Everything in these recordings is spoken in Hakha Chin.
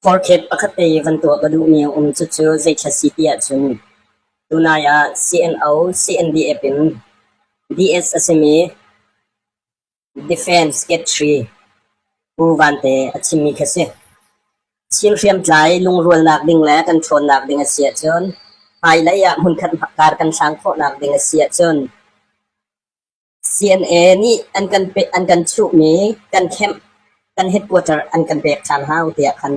Forkhet pakhat te van tuah ka duhmi a um. Cucu zeithla si ti ahcun tunai ah CNO, CNDF in DS a simi Defense Secretary Pu Vante a chimmi khi a si. Chin hriamtlai lungrualnak ding le kan ṭhawnnak ding a si ahcun hmailei ah hmunkhat kar kan hlang khawhnak ding a si ahcun CNA nih an kan chuhmi kan camp kan headquarter an kan pek ṭhan hau tiah khan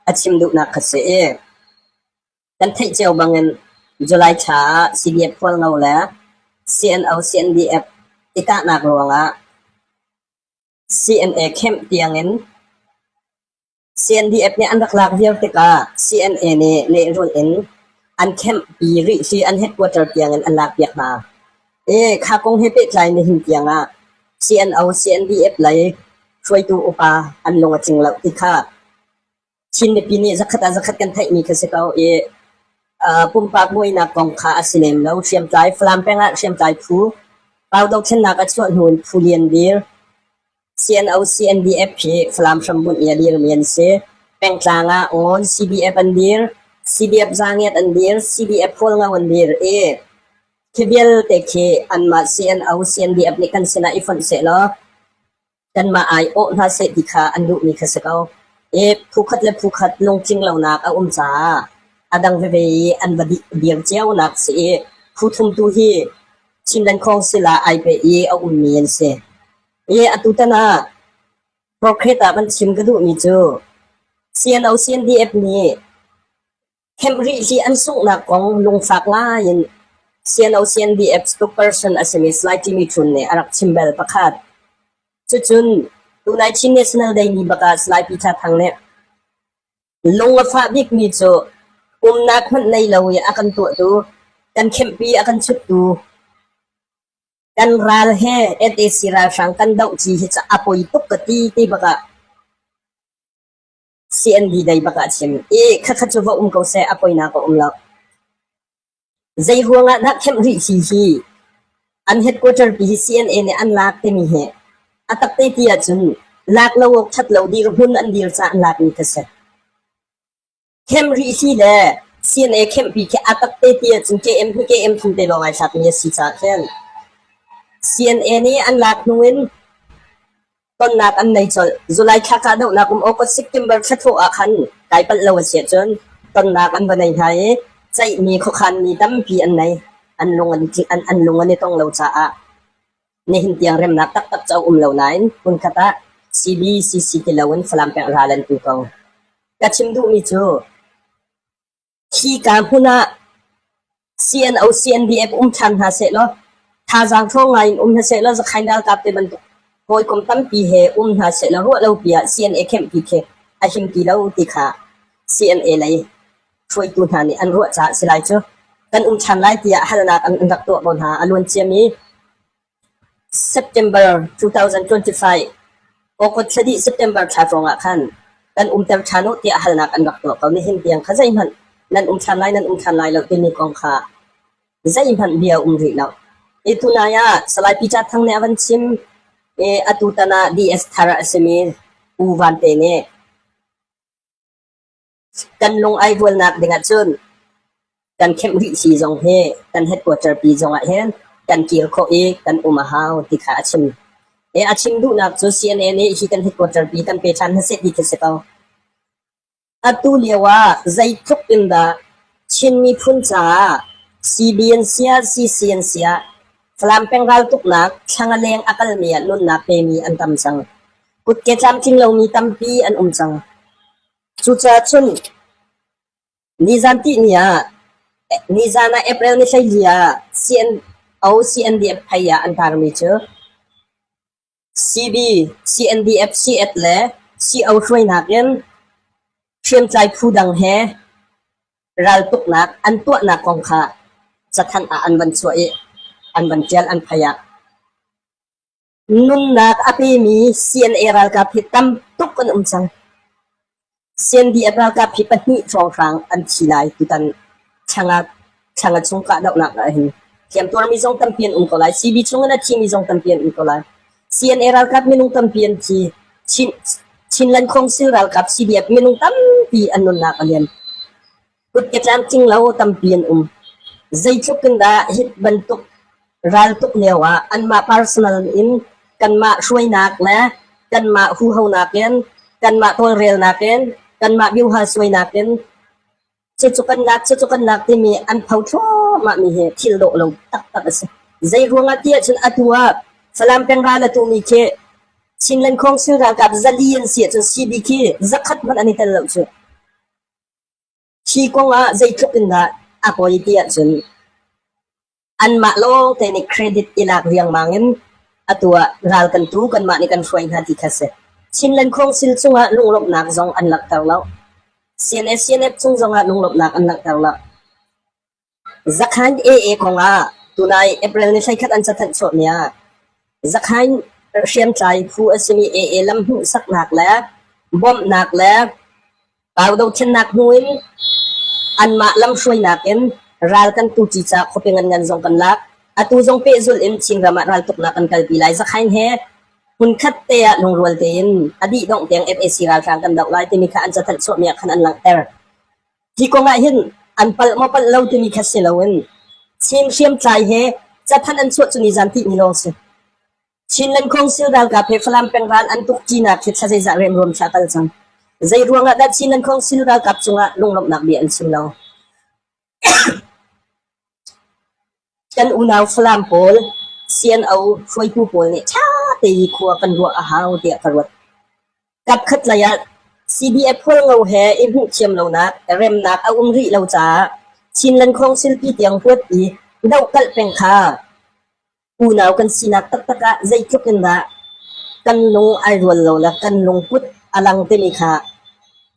a chim duhnak kha si i kan theih cio bangin July thla ah CDF Hualngo le CNO CNDF i kahnak ruangah CNA camp tiangin CNDF nih an rak lak viar tikah CNA nih lehrulh in an camp-pi rih hi an headquarter tiangin an lakpiak hna. I kha kong he pehtlai nihin tiangah CNO, CNDF lei hruaitu upa an lung a tling lo ti kha Chin mipi nih zakhat ah zakhat kan theihmi kha si ko i pumpak buainak kong kha a si lem lo. Hriamtlai Falam peng ah hriamtlai phu Pau dothlennak a chuah hnu in phu lian dir CNO, CNDF hi Falam hrambunh i a dirmi an si. Pengtlang ah Ngawn CDF an dir, CDF Zangiat an dir, CDF Hualngo an dir i khi vialte khi anmah CNO, CNDF nih kan sinah i fonh sehlaw kanmah aiawh hna seh ti kha an duhmi kha si ko. I phukhat le phukhat lungtling lonak a um caah a dang veve i an va dir cionak si i phu thum tu hi Chinland Council ah ai peh i a ummi an si. I atutan ah Procreate ah van chim ka duhmi cu CNO CNDF nih camp rih hi an sunghnak kong lungfak ngai in CNO CNDF spokesperson a simi Salai Jimmy Chun nih a rak chim bel pakhat. Cucun tunai Chin National Day ni bak ah Salai Peter Thang nih Lung a fah bikmi cu umnak hmanh nei lo i a kan tuahtu, kan khemhpi a kan chuttu, kan ral he NAC ralhrang kan dohci hi cu a poi tuk ka ti ti bak ah CND dei bak ah a chim i khakha cu va um ko seh a poinak a um lo. Zei ruangah dah khemh rih hi hi an headquarter pi hi CNA nih an lak timi hi a takte ti ahcun lak lo awk ṭhat lo dirhmun an dir caah an lakmi kha si. Khem rih hi le CNA khemhpi khi a takte ti ahcun KM hi KM thum te lawng ai thlakmi a si caah khin CNA nih an lak hnu in tonnak an nei colh. July thla kahdohnak um August September thla thawh ah khan kai palh lo a si ahcun tonnak an va nei hna i ceihmi khuakhanmi tampi an nei. An lung an, an, an lung an i tong lo caah nihin tiang remnak taktak cu a um lo nain hmunkhat ah CBCC ti loin Falam peng ral an tu ko. Ka chim duhmi cu Hika hmun ah CNO, CNDF um ṭhan hna sehlaw thazaang ṭhawng ngai in um hna sehlaw Zakhain ralkap te bantuk hawikom tampi he um hna sehlaw ruahlopi ah CNA khemhpi khi a him ti lo ti kha CNA lei hruaitu hna nih an ruah caah si lai cu. Kan um ṭhan lai tiah halnak an rak tuah ko hna. A luan ciami September 2025 August thla dih September thla hrawng ah khan kan umter ṭhan u tiah halnak an rak tuah ko. Nihin tiang kha zeihmanh nan um ṭhan lai nan um ṭhan lai lo timi kong kha zeihmanh bia um rih lo. I tunai ah Salai Peter Thang nih a van chim i atutan ah DS thar a simi Pu Vante nih Kan lung ai rualnak ding ahcun kan khemh rih si zong hi kan headquarter pi zong ah hin kan kir khawh i kan um a hau ti kha a chim. I a chim duhnak cu CNA nih hi kan headquarter pi kan pe ṭhan hna seh ti khi si ko. Atu lio ah zeitluk in dah Chin miphun caah CB an siah CC an siah Falam peng raltuknak thlang a leng a kalmi ah nunnak pemi an tam cang. Kutke tlamtling lomi tampi an um cang. Cucaah cun nizan tihni ah nizan ah April ni 14 ah CNO CNDF phei ah an tarmi cu CB, CNDF, CF le CO hruainak in hriamtlai phu dang he raltuknak an tuahnak kong kha cathanh ah an van chuah i an van ṭial an phei ah Nunnak a pemi CNA ralkap hi tam tuk an um cang. CNDF ralkap hi pahnih hrawnghrang an thi lai tutan thla chung kahdohnak ah hin. Hliamtuarmi zong tampi an um ko lai. CB chung in a thimi zong tampi an um ko lai. CNA ralkap minung tampi an thi. Chin. Chinland Council ralkap CDF minung tampi an nunnak a liam. Kutke tlamtling lo tampi an um. Zeitluk in dah hi bantuk raltuk lio ah anmah personal in kanmah hruainak le kanmah huhonak in kanmah tawlrelnak in kanmah biuhal suainak in cucu kan lak cucu kan lak timi an pho thluahmah mi hi thil dawh lo taktak a si. Zei ruangah ti ahcun atu ah Falam peng ral a tumi khi Chinland Council ralkap zali an si ahcun CB khi zakhat hmanh an i tel lo cu. Hi kong ah zeitluk in dah a poi ti ahcun anmah lawngte nih credit i lak riangmang in atu ah ral kan tu kanmah nih kan hruai hna ti kha si. Chinland Council cungah lunglawmhnak zong an langhter lo. CNA CNF cung zongah lunglawmhnak an langhter lo. Zakhain AA kongah tunai April ni 11 an cathanh chuahmi ah Zakhain hriamtlai phu a simi AA lam hmuhsaknak le bawmhnak le Pau dothlennak hnu in anmah lamhruainak in ral kan tu ṭi caah khuapi nganngan zong kan lak. Atu zong pehzulh in Chinram ah raltuknak kan kalpi lai. Zakhain he hmunkhat te ah lungrual tein a dih dongh tiang FAC ralhrang kan doh lai timi kha an cathanh chuahmi ah khan an langhter. Hi kong ah hin an palh maw palh lo timi kha si loin Chin hriamtlai he cathanh an chuah cu nizan tihni lawng si. Chinland Council ralkap he Falam peng ral an tuk ṭinak hi thla zeizah remruam thla kal cang. Zei ruangah dah Chinland Council ralkap cungah lunglawmhnak bia an chim lo? Kan unau Falam pawl CNO hruaitu pawl nih ṭha te i khua kan ruah a hau tiah ka ruat. Kapkhat lei ah CDF Hualngo he i hmuhthiam lonak, remnak a um rih lo caah Chinland Council pi tiang huat i dohkalh peng kha Unau kan sinak taktak ah zeitluk in dah kan lung ai rual lo le kan lungput a lang timi kha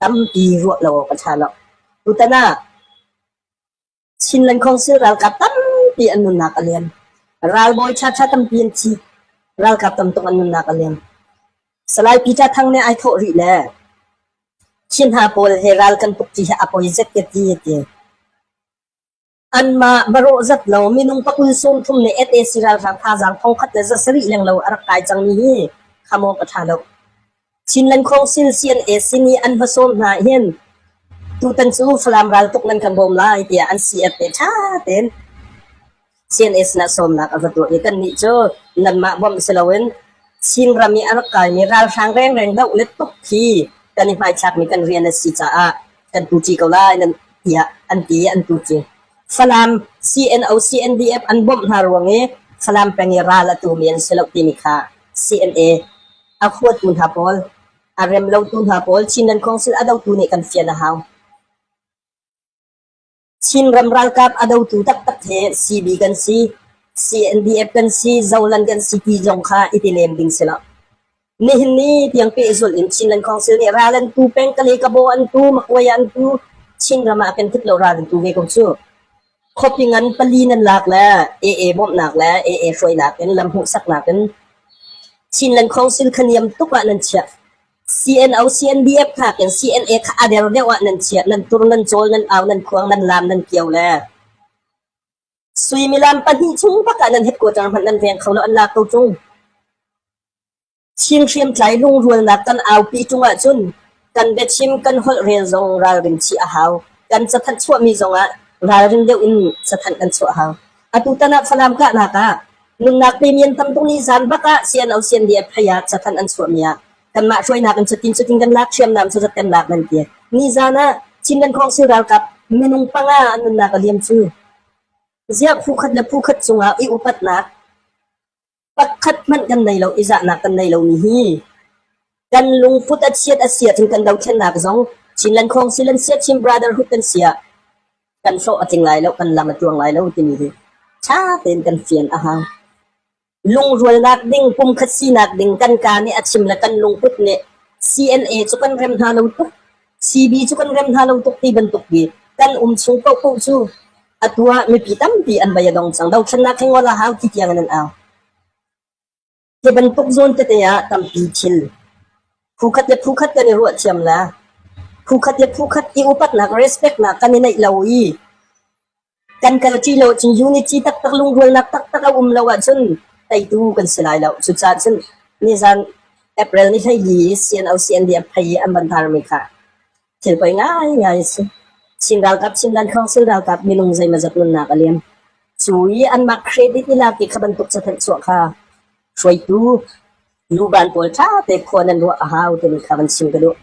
tampi ruah lo awk a ṭha lo. Tutan ah Chinland Council ralkap tampi an nunnak a liam. Ralbawi ṭhaṭha tampi an thi. Ralkap tam tuk an nunnak a liam. Salai Peter Thang nih ai thawh rih le Chin hna pawl he ral kan tuk ti hi a poi zet ka ti a ti. Anmah barawh zat lo minung pakul 30 nih sac ralhrang thazaang 1700 lenglo a rak kai cangmi hi kham awk a ṭha lo. Chinland Council CNA sin i an va sawm hna hin tutan cu Falam raltuk nan kan bawm lai tiah an CF te ṭha tein CNA sinah sawmnak a va tuah i kannih cu nanmah bawmh si loin Chinram i a rak kaimi ralhrang rengreng doh le tuk hi kan i hmaithlakmi kan rian a si caah kan tuṭi ko lai nan tiah an ti i an tuṭi. Falam CNO CNDF an bawmh hna ruang i Falam peng i ral a tumi an si lo timi kha CNA a huatu hna pawl, a rem lotu hna pawl, Chinland Council a dotu nih kan fian a hau. Chinram ralkap a dotu taktak he CB kan si, CNDF kan si, Zoland kan si ti zong kha i ti lem ding si lo. Nihin ni tiang pehzulh in Chinland Council nih ral an tu peng, Kalay Kabaw an tu, Makuai an tu, Chinram ah kan thit lo ral an tu ve ko cu. Khuapi ngan pali nan lak le AA bawmhnak le AA hruainak in lam hmuhsaknak in Chinland Council kha niam tuk ah nan chiah. CNO CNDF nakin CNA kha a der deuh ah nan chiah, nan tur, nan cawl, nan au, nan khuang, nan laam, nan kio le suimilam pahnih chung bak ah nan headquarter hmanh nan veng kho lo, an la ko ṭung. Chin hriamtlai lungrualnak kan aupi ṭung ahcun kan biachim kan holhrel zong ralrin chih a hau. Kan cathanh chuahmi zongah ralrin deuh in cathanh kan chuah a hau. Atutan ah Falam kahnak ah nunnak pemi an tam tuk ni zan bak ah CNO CNDF phei ah cathanh an chuahmi ah kanmah hruainak in cutin cutin kan lak hriamnam cu zat kan lak nan ti. Nizan ah Chinland Council ralkap minung panga an nunnak a liam cu. Ziah phu khat le phu khat cungah i upatnak pakhat hmanh kan nei lo i zahnak kan nei lomi hi kan lungput a chiat a si ahcun kan dothlennak zong Chinland Council an sia Chin Brotherhood kan sia kan hlawh a tling lai lo kan lam a tluang lai lo timi hi ṭha tein kan fian a hau. Lungrualnak ding pumkhat sinak ding kan kaa nih a chim le kan lungput nih CNA cu kan rem hna lo tuk CB cu kan rem hna lo tuk ti bantuk hi kan um chung paohpaoh cu atu ah mipi tampi an bei a dong cang. Dothlennak hi ngol a hau ti tiang in an au. Hi bantuk zawn tete ah tampi thil phu khat le phu khat kan i ruah thiam la. Phu khat le phu khat i upatnak respect nak kan i neih lo i kan kalṭi lo cun unity taktak lungrualnak taktak a um lo ahcun teitu kan si lai lo. Cucaah cun nizan April ni 14 i CNO CNDF phei i an van tarmi kha thil poi ngaingai a si. Chin ralkap Chinland Council ralkap minung zeimawzat nunnak a liam. Cu i anmah credit i lak i kha bantuk cathanh chuah kha hruaitu luban pawl ṭha te khua nan ruah a hau timi kha van chim ka duh.